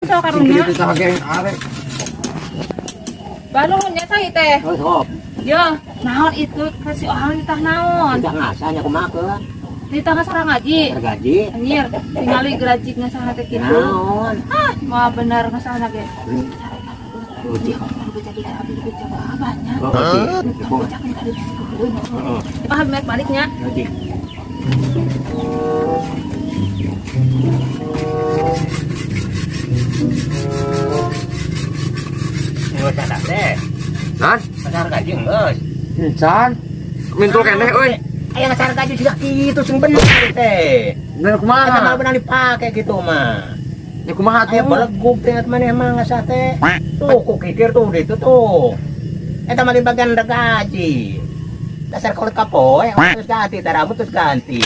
So karunya. Kitu tah ge arek. Balong nya cai teh. Oh, sok. Yo, naon itu kasih orang ditah naon? Kita ngasah nya kumaha keun. Ditah ngasah ngaji. Gaji. Anjir, tingali gerajik ngasah teh kitu. Naon? Ah, mah bener ngasah ge. Uji. Banyak. Oh, uji. Heeh. Paham mek baliknya. Uji. Geus ada teh. Nan, Pasar gaji geus. encan. Mintul keneh euy. Aya ngasar gaji juga kitu sing bener teh. Bener Eta kumaha? mah bener dipake gitu mah. Ya kumaha Aya tuh? belegug teh maneh mah ngasah teh. Tuh ku kikir tuh ditu tuh. Eta mah di bagian gaji. Dasar kulit kapoe, terus ganti, rambut terus ganti.